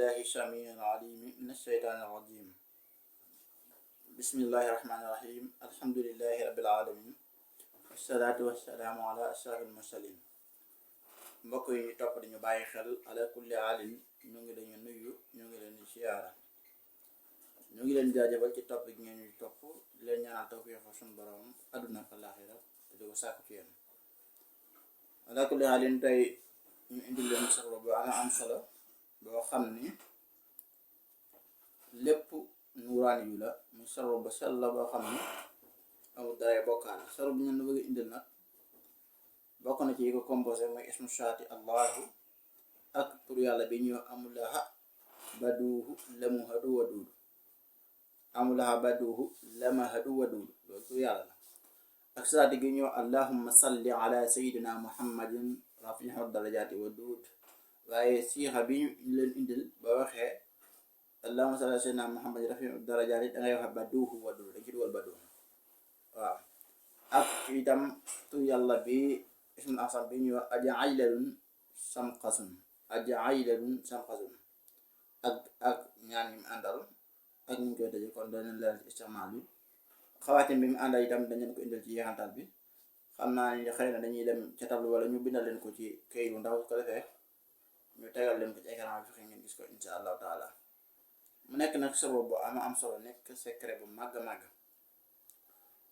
بالله السميع العليم من الشيطان الرجيم. بسم الله الرحمن الرحيم. الحمد لله رب العالمين والصلاة والسلام على أشرف المرسلين. mbokk yi ñu topp dañu bàyyi xel ala kulli alin ñu ngi leen nuyu, ñu ngi leen siyaara, ñu ngi leen jaajëfal ci topp gi ngeen ñu topp, di leen ñaanal tawfiq suñu borom àdduna ak àllaaxira te di ko sàkku ci yéen. ala kulli alin tey ñu indi leen solo bu am solo boo xam ni lépp nuuraani yu la mu solo ba sell la boo xam ni amul dara bokkaale. solo bu ñu bëgg indil nag bokk na ci yi ko composé mooy ismu shaati allahu ak tur yàlla bi ñëw amulaha baduuhu lamu hadu waduudu. amulaha baduuhu lama hadu waduudu loolu tur yàlla la. ak saati gi ñëw allahumma salli ala sayidina muhammadin rafiihu darajaati waduud. waaye siixa bi ñu leen indil ba waxee allahumma salli ala sayidina muhammadin rafiihu darajaati dangay waxe baduuhu waduud dañ ci dugal baduuhu. waaw ak itam tur yàlla bi ismul asam bi ñuy wax ajailalun samqasun ak ñaan yi mu àndal ak ñu koy daje kon danañ leeral ci istimaal bi. xawaatim bi mu àndal itam dañu ko indil ci yeexantal bi. xam naa ni xëy na dañuy dem ca tableau wala ñu bindal leen ko ci këyit bu ndaw su ko defee ñu tegal leen ko ci écran bi fexe ngeen gis ko insha allahu taala. mu nekk nag sabab bu am solo, nekk secret bu màgg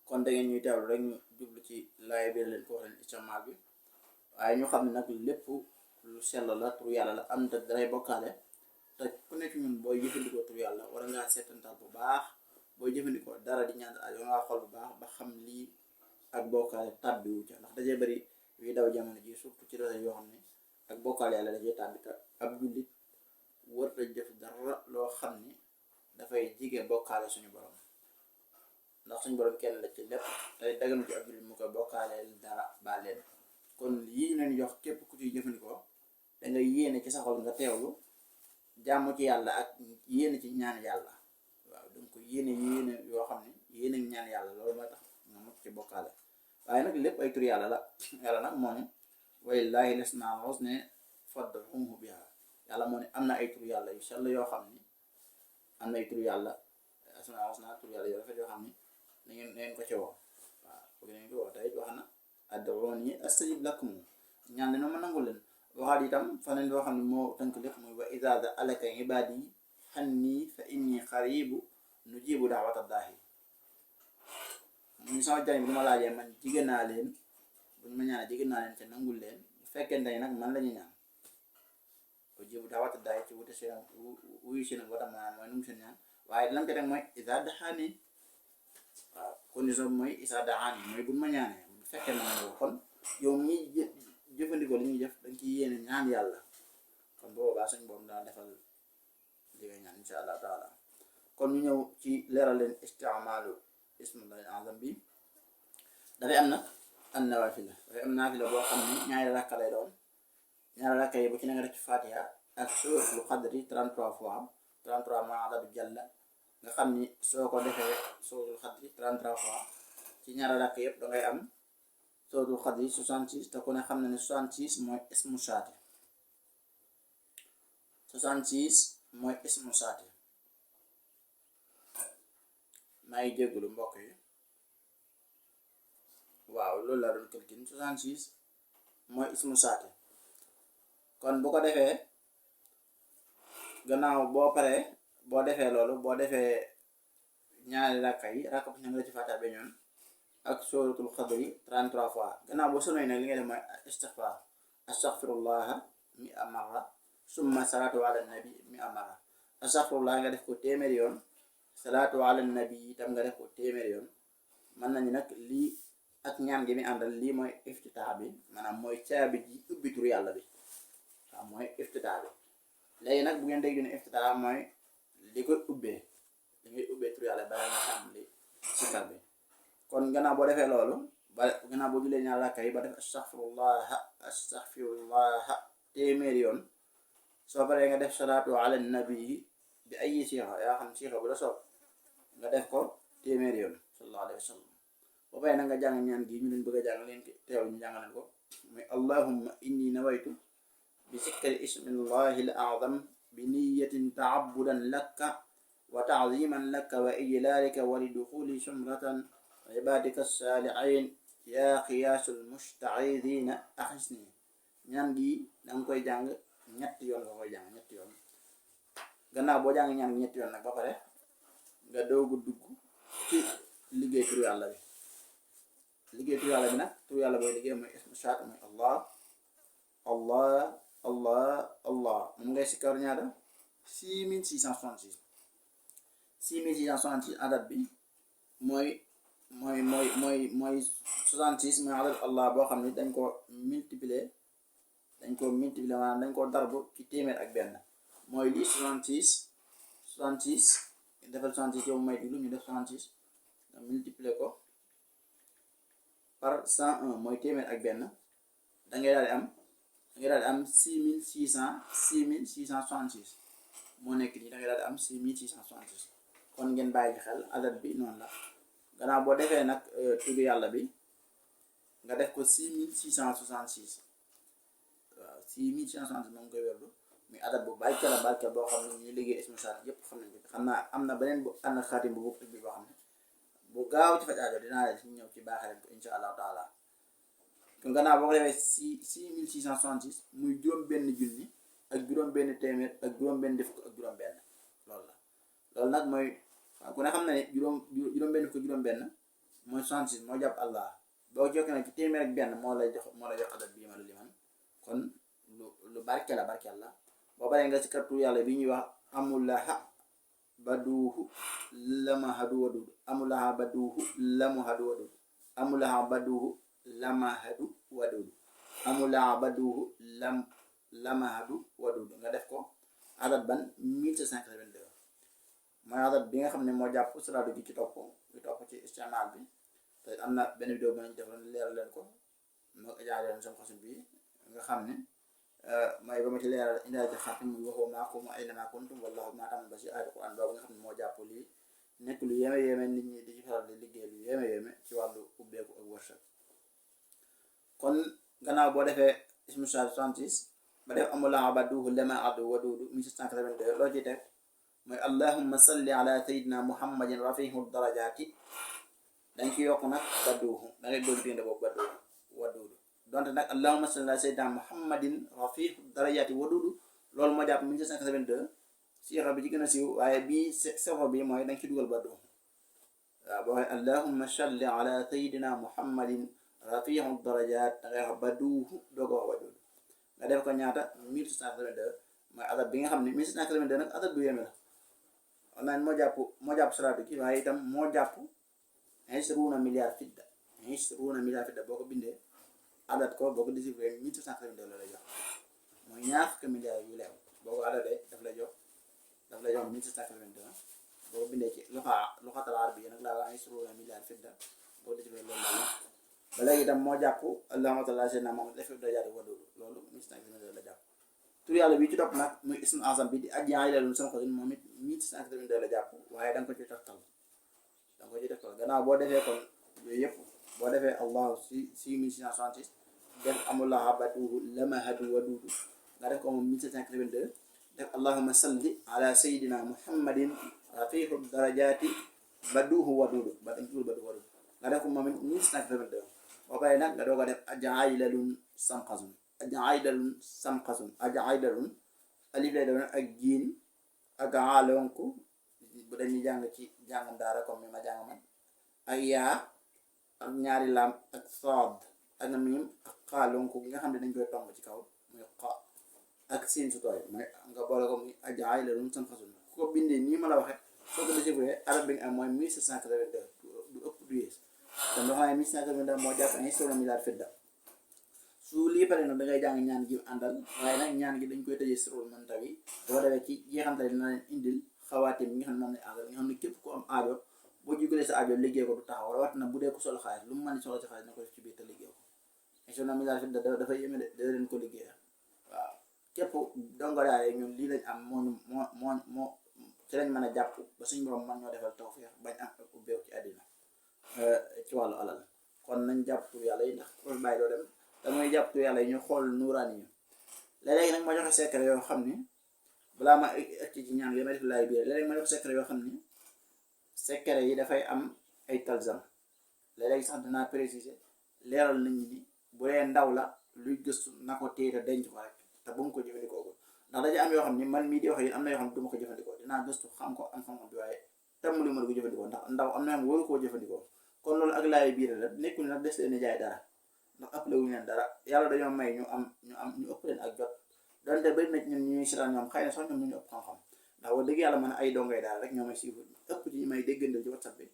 kon da ngeen ñuy teewlu rek ñu jublu ci laay bi leen ko wax leen istimaal bi. waaye ñu xam ne nag lépp lu sell la, tur yàlla la, am te daray bokkaale. te ku nekk ñun booy jëfandikoo tur yàlla war ngaa seetantal bu baax. booy jëfandikoo dara di ñaan ay nga xool bu baax ba xam lii ak bokkaale tàbbiwu ca, ndax dajee bari yuy daw jamono ji surtout ci réseau yoo xam ne ak bokkaale yàlla dajee tàbbi. te ab jullit war a jëf dara loo xam ni dafay jige bokkaale suñu borom, ndax suñu borom kenn la ci lépp tey daganu ci ab jullit mu koy bokkaaleel dara ba leen. kon yii leen jox képp ku ciy jëfandikoo dangay yéene ci sa xol nga teewlu jàmm ci yàlla ak yéene ci ñaan yàlla. waaw donc yéene yoo xam ne yéene ñaan yàlla loolu mooy tax nga mucc ci bokkaale. waaye nag lépp ay tur yàlla la. yàlla nag moo ne walillaahi l-asmaa'ul husnaa fad'uuhu bihaa. yàlla moo ne am na ay tur yàlla yu sell yoo xam ni am na ay tur yàlla asmaa'ul husnaa tur yàlla yu rafet yoo xam ni na ngeen ko ci woo. waaw bëgg nañ ko woo tey wax na ad'uunii astajib lakum, ñaan leen ma nangu leen. waxaat itam faneen loo xam ne moo tënk lépp mooy wa izaa sa'alaka ibaadii annii fa innii qariibu nujiibu da'wata daa'i. mu sama jàng bi ma laajee man jigéen naa leen, buñ ma ñaanee jigéen naa leen te nangul leen bu fekkente ne nag man la ñu ñaan nujiibu da'wata daa'i ci wuute seen wuyu seen wata maanaam mooy nungu seen ñaan. waaye lam ca teg mooy izaa da'aanii. waaw condition bi mooy izaa da'aanii mooy buñ ma ñaanee bu fekkee na nga kon yow mii jëfandikoo li ñuy def dañ ci yéene ñaan yàlla, kon boobaa suñ boobu daa defal li ngay ñaan insha allah taala. kon ñu ñëw ci leeral leen istimaalu ismullahi azam bi. dafay am nag an nawaafila, dafay am naafila boo xam ne ñaari rakka lay doon. ñaari rakka yi bu ci ne nga def ci fatiha ak suuratul qadri 33 fois 33 ma adadu jalla, nga xam ni soo ko defee suuratul qadri 33 fois ci ñaari rakka yëpp dangay am suuratul qadri 66. te ku ne xam na ne 66 mooy ismu shaati. 66 mooy ismu shaati. maa ngi jégalu mbokk yi. waaw loolu laa doon calcul 66 mooy ismu shaati. kon bu ko defee gannaaw boo paree boo defee loolu, boo defee ñaari rakka yi rakka bu ñu nga ci fàtte ba ñoon ak suratul qadri 33 fois. gannaaw boo sonee nag li nga def mooy istighfar astaghfirullaha 100 marra summa salatu ala nabi 100 marra. astaghfirullah nga def ko téeméeri yoon, salatu ala nabi itam nga def ko téeméeri yoon. mën nañu nag lii ak ñaan gi mi àndal lii mooy iftitaax bi, maanaam mooy caabi ji ubbi tur yàlla bi. waaw mooy iftitaax bi. léegi nag bu ngeen dégg ne iftitaax mooy li koy ubbee, li ngay ubbee tur yàlla bala nga tàmbali sikar bi. kon gannaaw boo defee loolu ba gannaaw boo julee ñaar rakka yi ba def astaghfirullah téeméeri yoon, soo paree nga def salaatu ala nabi bi ay siixa, yaa xam siixa bu la soob nga def ko téeméeri yoon sallallahu alayhi wa sallam. ba pare na nga jàng ñaan gi ñu leen bëgg a jàng leen teew ñu jàngaleen ko muy allahumma inni nawaytu bi sikkari ismillahi al a'zam bi niyatin ta'abbudan laka wa ta'ziman laka wa ijlalika wa lidukhuli sumratan ibadika as-salihin ya qiyaasul musta'idina axisni. ñaan gi danga koy jàng ñetti yoon nga koy jàng ñetti yoon. gannaaw boo jàng ñaan gi ñetti yoon nag ba pare nga doogu dugg ci liggéey turu yàlla bi. liggéey turu yàlla bi nag turu yàlla booy liggéey mooy ismu shaat mooy allah allah allah allah moom ngay sikkar ñaata 6666 6666 adat bi mooy 66 mooy adat allah boo xam ne dañ ko multiplier maanaam dañ ko darbu ci téeméer ak benn mooy lii 66 defal 66 yow may diglu ñu def 66 nga multiplier ko par 101 mooy téeméer ak benn dangay daal di am 6666 moo nekk nii dangay daal di am 6666 kon ngeen bàyyi ci xel adat bi noonu la. gannaaw boo defee nag tudd yàlla bi nga def ko 6666 waaw 6666 moom koy werdu muy adat bu barke la barke boo xam ne ñuy liggéey ismu saat yëpp xam nañ ko. xam naa am na beneen bu ànd xaatim bu bokk bi boo xam ne bu gaaw ci faj aajo dinaa leen si ñëw ci baaxee ko insha allahu taala. kon gannaaw boo ko defee 6666 muy juróom-benn junni ak juróom-benn téeméer ak juróom-benn def ko ak juróom-benn loolu la. loolu nag mooy ku ne xam na ne juróom-benn ko juróom-benn mooy 66 moo jàpp allah boo jokkee nag ci téeméer ak benn moo lay jox adat bii ma la liman kon lu barke la barkeel la. boo baree nga si kartu yàlla bi ñuy wax amulaha baduhu lama hadu wadud amulaha baduhu lamu hadu wadud amulaha baduhu lama hadu wadud amulaha baduhu lama hadu wadud nga def ko adat ban 1782 mooy adat bi nga xam ne moo jàpp salaatu gi ci topp ci istimaal bi te am na benn vidéo bu nañ defoon leeral leen ko moo jaare leen sama xasim bi nga xam ne mooy ba ma ci leeral indaal ci xatim muy waxoo maakum aynama kuntum wallahu ma ta'malun basir ayatu Quran boobu nga xam ne moo jàpp lii nekk lu yéeme nit ñi di ci faral di liggéey lu yéeme ci wàllu ubbeeku ak wërsëg. kon gannaaw boo defee ismu shaat 66 ba def amulaa baduhu lama adu wadudu 1782 loo ci teg mooy allahumma salli ala sayyidina muhammadin rafihu darajati dañ ci yokk nag baduhu da ngay doon diggante boobu baduhu wadudu donte nag allahumma salli ala sayyidina muhammadin rafihu darajati wadudu loolu moo jàpp 1782 siixa bi ci gën a siiw waaye bii sefo bi mooy dañ ci dugal baduhu waaw boo waxee allahumma salli ala sayyidina muhammadin rafihu darajat da ngay wax baduhu doo ko wax wadudu nga def ko ñaata 1782 mooy adat bi nga xam ne 1782 nag adat bu yéeme la xam naa moo jàpp salaatu gi waaye itam moo jàpp 20 milliards fidda boo ko bindee adat ko boo ko déchiffré 1782 la lay jox mooy ñaar fukki milliards yu leew boo ko adatee daf lay jox 1782 boo ko bindee ci luxatal arabiyya nag laa wax 20 milliards fidda boo ko déchiffré loolu la ba léegi itam moo jàpp allahumma salli ala sayyidina Muhammad def darajaati wadudu loolu 1782 la jàpp. tur yàlla bi ci topp nag muy ismu azam bi di ajjaay la lu sama xasin moom it 1782 la jàpp waaye da nga ko ci toftal gannaaw boo defee kon yooyu yëpp boo defee allahu 6666 def amulaha baduhu lama hadu wadudu nga def ko moom 1782 def allahumma salli ala sayyidina muhammadin rafihu darajati baduhu wadudu ba dañ tuur baduhu wadudu nga def ko moom it 1782 boo paree nag nga doog a def ajailalun samxasun ajailalun alif lay doon ak jiin ak aalonku bu dañuy jàng ci jàngam daara comme mi ma jàng man ak yaa ak ñaari laam ak saad ak miim ak xaalonku gi nga xam ne dañ koy tomb ci kaw muy xa ak siin su tooy mooy nga boole ko muy ajailalun samxasun ku ko bindee nii ma la waxe soo ko déchiffré arab bi nga am mooy 1782 du ëpp du yées kon loo xam ne 1782 moo jàpp instrument milliard fidda su lii pare nag da ngay jàng ñaan gi àndal waaye nag ñaan gi dañ koy tëjee sirul mantawi boo defee ci jeexantal dina leen indil xawaatim mi nga xam ne moom lay àndal nga xam ne képp ku am aajo boo jugalee sa aajo liggéey ko du taxaw rawat na bu dee ko soxla xaalis lu mu mën a soxla ci xaalis na ko def ci biir te liggéey ko instrument milliard fidda dafa yéeme de da leen ko liggéey waaw képp dongo daal ñun lii lañ am moo ci lañ mën a jàpp ba suñu borom man ñoo defal tawfiix bañ am ak ubbeeku ci àddina ci wàllu alal kon nañ jàpp tur yàlla yi ndax ko bàyyi doo dem damay jàpp tur yàlla yi ñu xool nuuraan yi léeg-léegi nag ma joxe secret yoo xam ni balaa ma egg ci ñaan gi damay def laay biir léeg-léeg ma def secret yoo xam ni secret yi dafay am ay talsam léeg-léeg sax dinaa préciser leeral nit ñi ni bu dee ndaw la luy gëstu na ko téye te denc ko rek te bu mu ko jëfandikoo ko ndax dañu am yoo xam ni man mii di wax yi am na yoo xam ne du ma ko jëfandikoo dinaa gëstu xam ko am xam-xam bi waaye tam lu ma ko jëfandikoo ndax ndaw am na yoo xam ne waru koo jëfandikoo kon loolu ak laay biir la nekkul nag des leen jaay dara ndax ëppale wuñu leen dara yàlla dañoo may ñu ëpp leen ak jot donte bari na ñun ñuy seetaan ñoom xëy na sax ñoom ñu ëpp xam-xam ndax wax dëgg yàlla man ay dongay daal rek ñoo may siifu ëpp ci ñu may déggandal ci WhatsApp bi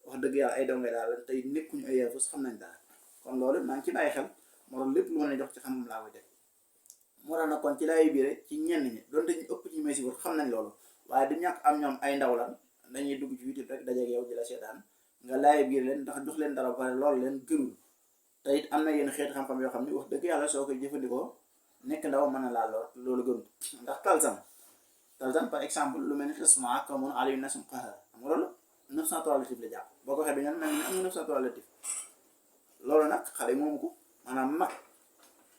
wax dëgg yàlla ay dongay daal tey nekkuñu ay yàlla xam nañ dara kon loolu maa ngi ci bàyyi xel moo tax lépp lu ma leen jox ci xam-xam laa koy teg moo tax nag kon ci laay biire ci ñenn ñi donte ñu ëpp ci ñu may siifu xam nañ loolu waaye du ñàkk am ñoom ay ndaw lan dañuy dugg ci YouTube rek dajeeg yow di la seetaan nga laay biir leen ndax jox leen dara ba pare loolu leen gënul te it am na yenn xeeti xam-xam yoo xam ne wax dëgg yàlla soo koy jëfandikoo nekk ndaw mën na laa loolu gënul ndax talsam par exemple lu mel ni xisma kamoon aliyu nasim qahar xam nga loolu 903 latif la jàpp boo ko waxee bi ñan mel ni am nga 903 latif loolu nag xale moomu ko maanaam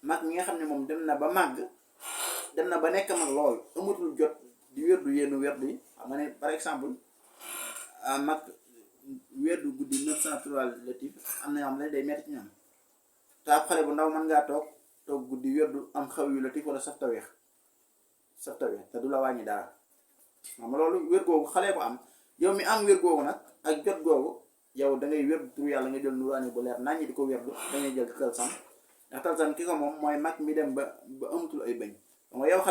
mag mi nga xam ne moom dem na ba màgg dem na ba nekk mag lool amatul jot di wérdu yenn wérdu yi xam nga ne par exemple mag wérdu guddi 903 latif am na yoo xam ne day metti ci ñoom te ab xale bu ndaw mën ngaa toog guddi wérdu am xaw yu latif wala saf taweex te du la wàññi dara xam nga loolu wér googu xale ko am yow mi am wér googu nag ak jot googu yow da ngay wérdu tur yàlla nga jël nuraani bu leer nañ ñi di ko wérdu dangay jël talsam ndax talsam ki ko moom mooy mag mi dem ba amatul ay bëñ xam nga yow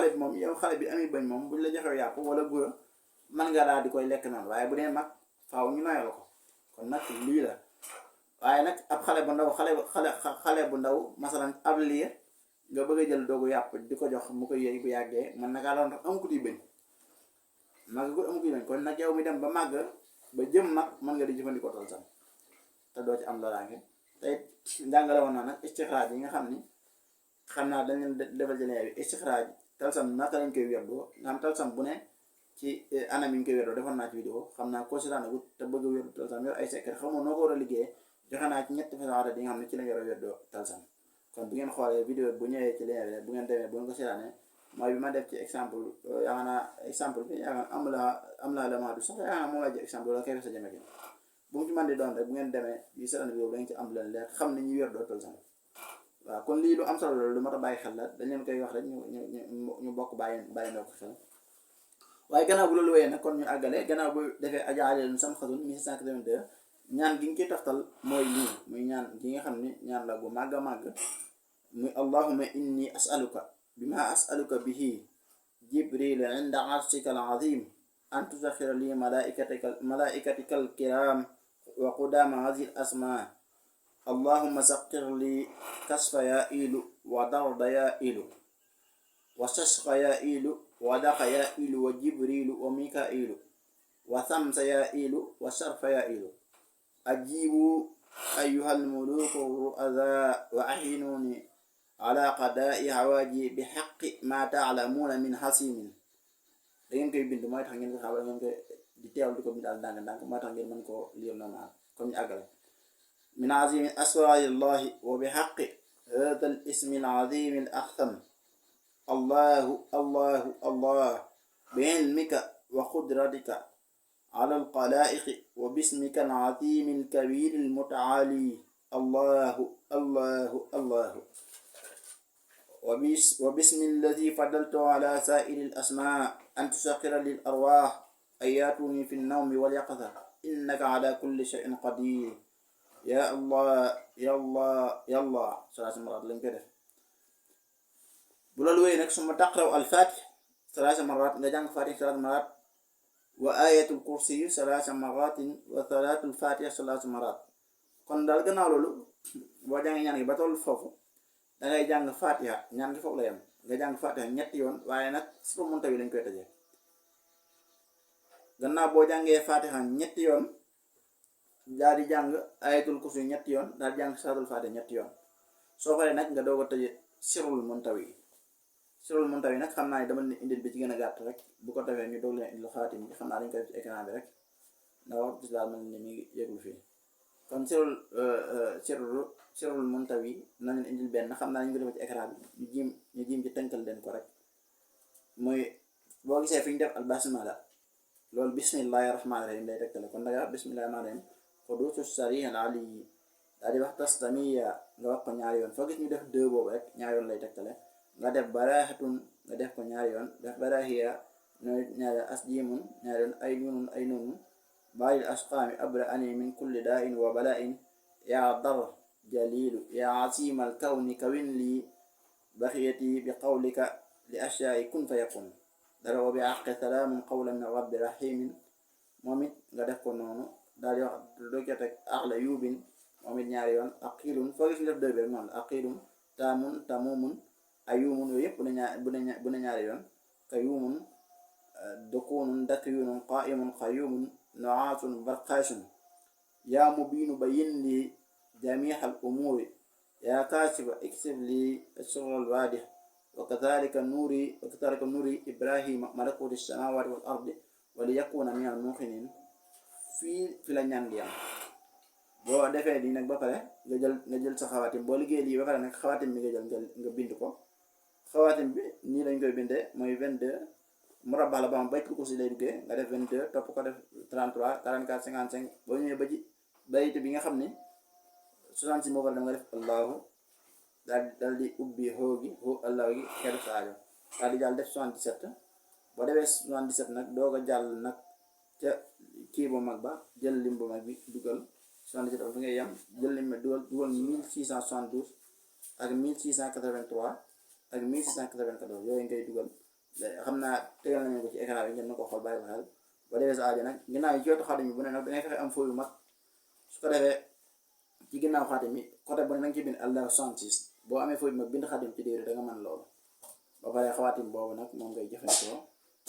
xale bi ami bëñ moom buñ la joxee yàpp wala gura mën nga daal di koy lekk noonu waaye bu dee mag faaw ñu noyal ko kon nag lii la waaye nag ab xale bu ndaw xale bu ndaw masalan ab liir nga bëgg a jël doogu yàpp di ko jox mu ko yëy bu yàggee man nagaa loon tax amukuti bëñ kon nag yow mi dem ba màgg ba jëm mag mën nga di jëfandikoo talsam te doo ci am loraange te it njàngale woon naa nag istixraaj yi nga xam ni xam naa dañ leen defal jëlee bi istixraaj talsam naka lañ koy werdoo nga xam talsam bu ne ci anam yi ñu koy werdoo defoon naa ci vidéo xam naa ko seetaanagut te bëgg a werdu talsam yow ay secret xamoo noo ko war a liggéeyee joxe naa ci ñetti façon adat yi nga xam ne ci la nga war a werdoo talsam kon bu ngeen xoolee vidéo bu ñëwee ci lien bi bu ngeen demee bu ngeen ko seetaanee mooy bi ma def ci exemple yaakaar naa exemple bi yaakaar am la lama du sax yaakaar naa moom laa jël exemple wala kay sa jëme ki bu mu ci mën di doon rek bu ngeen demee yi seetaan vidéo da ngeen ci am leen leer xam ne ñuy werdoo talsam waaw kon lii lu am solo la lu mat a bàyyi xel la dañ leen koy wax rek ñu bokk bàyyi ndoo ko xel waaye gannaaw bu loolu wéyee nag kon ñu àggale gannaaw bu defee ajaaleen sam xasun 1682 ñaan gi nga ciy taftal mooy lii muy ñaan gi nga xam ne ñaan la bu màgg a màgg muy allahumma inni as'aluka bima as'aluka bihi jibril inda arshika al-azim an tusakhira li malaikatika al-kiram wa qudama hadhihi al-asma allahumma sakhir li kasfa ya ilu wa darda ya ilu wa shashqa ya ilu wa daqa ya ilu wa jibrilu wa mikailu wa thamsa ya ilu wa sharfa ya ilu ajibu أيها الملوك الرؤذاء وأعينوني على قضاء حوائجي بحق ما تعلمون من حسيم da ngeen koy bind mooy tax ngeen ko xam ngeen koy di teewal di ko bind ndànk mooy tax ngeen mën koo lire normal comme ñu àggale min azimi asrarillahi wa bi haqqi hada al ismi al azim al akhtam الله بعلمك وقدرتك على الخلائق وباسمك العظيم الكبير المتعالي الله وباسم الذي فضلت على سائر الأسماء أن تسخر للأرواح أياتني في النوم واليقظة إنك على كل شيء قدير يا الله 3 مرات lañ koy def bu loolu wéy nag suma taqraw al-Fatih 3 مرات nga jàng Fatih 3 مرات wa ayatul kursi 3 مرات wa salatul Fatih 3 مرات kon daal gannaaw loolu boo jàngee ñaan gi ba toll foofu dangay jàng Fatiha ñaan gi foofu la yem nga jàng Fatiha ñetti yoon waaye nag sifa muntawi lañ koy tëjee gannaaw boo jàngee Fatiha ñetti yoon daal di jàng ayatul kursi ñetti yoon daal di jàng salatul Fatiha ñetti yoon soo paree nag nga doog a tëjee sirrul muntawi nag xam naa ne dama ne indil bi ci gën a gàtt rek bu ko defee ñu doog leen indil xaatim bi xam naa dañ koy def ci écran bi rek ndax wax gis daal mel ni mi ngi yëglu fii kon sirrul muntawi na leen indil benn xam naa ñu ko defee ci écran bi ñu jiim ci tënkal leen ko rek muy boo gisee fi ñu def al basmala loolu bismillahi rahmaani rahim lay tegtale kon danga wax bismillahi rahmaani rahim xuduusu sarih al ali yi daal di wax tastamiya nga wax ko ñaari yoon foo gis ñu def deux boobu rek ñaari yoon lay tegtale nga def barahatun nga def ko ñaari yoon def barahiya nooy ñaari asjimun ñaari yoon ay nunun ay nunun bàyyil asqaami abra ani min kulli daa'in wa bala'in yaa dar jalilu yaa asimal kawni kawin lii baxiyati bi qawlika li ashyaa'i kun fa yakun dara wa bi àqi salaamun qawlan min rabbi rahimin moom it nga def ko noonu daal di wax doo ca teg axla yuubin moom it ñaari yoon aqilun foo gis ñu def deux bi rek noonu la aqilun taamun tamumun ayumun yooyu yëpp bu ne ñaari yoon kayumun dukunun dakiyunun qaimun qayumun nuaasun barqaasun yaa mubiinu bayin lii jamiixal umuuri yaa kaasifa iksif lii sirral waadix وكذلك نوري إبراهيم ملكوت السماوات والأرض وليكون من الموقنين fi la ñaan gi am boo defee lii nag ba pare nga jël sa xawaatim boo liggéey lii ba pare nag xawaatim bi nga jël nga bind ko xawaatim bi nii lañ koy bindee mooy 22 murabbax la ba am baytul kursi lay duggee nga def 22 topp ko def 33 44 55 boo ñëwee ba ci bayit bi nga xam ni 66 moo war a dem nga def allahu daal di ubbi xoo gi xoo allah gi xeetu saajo daal di jàll def 77 boo defee 77 nag doog a jàll nag ca kii bu mag ba jël lim bu mag bi dugal 77 fi ngay yem jël lim dugal 1672 ak 1683 ak 1694 yooyu ngay dugal xam naa tegal nañu ko ci écran bi ngeen na ko xool bàyyi ko xel boo defee sa aajo nag ginnaaw yi ci wetu xaatim bi bu ne nag dangay fexe am fooy yu mag su ko defee ci ginnaaw xaatim bi côté bu ne nanga ci bind allah 66 boo amee fooy mag bind xaatim ci déedéet da nga mën loolu ba pare xawaatim boobu nag moom ngay jëfandikoo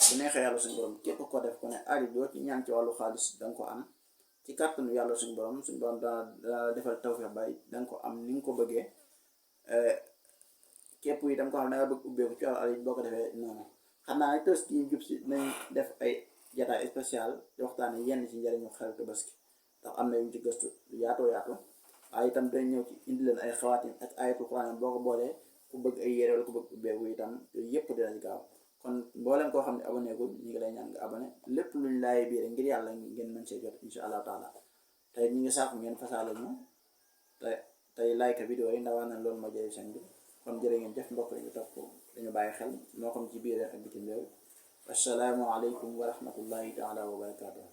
bu neexee yàlla suñu borom képp ko def ko ne aajo joo ci ñaan ci wàllu xaalis danga ko am ci kàttanu yàlla suñu borom dana defal tawfeex bay danga ko am ni nga ko bëggee képp yi danga ko xam ne danga bëgg ubbeeku ci wàllu alal boo ko defee noonu xam naa ne tës ki jub si nañ def ay jataay spécial di waxtaane yenn ci njëriñu xaru Tabaski ndax am na yu ci gëstu yaatoo yaatu waaye itam dañ ñëw ci indi leen ay xawaatim ak ayatul Quran boo ko boolee ku bëgg ay yére wala ku bëgg ubbeeku itam yooyu yëpp dinañ gaaw kon mbooleen koo xam ne abonné gul ñu ngi lay ñaan nga abonné lépp luñ laay biire ngir yàlla ngeen mën see jot insha allah taala tey ñu ngi sàkku ngeen fasaale ñu tey like vidéo yi ndax wax na loolu ma jëriñ seen bi kon jërë ngeen jëf mbokk yi ñu topp dañu bàyyi xel moo xam ci biir ak bitim réew assalaamu aleykum wa rahmatullahi taala wa barakatuh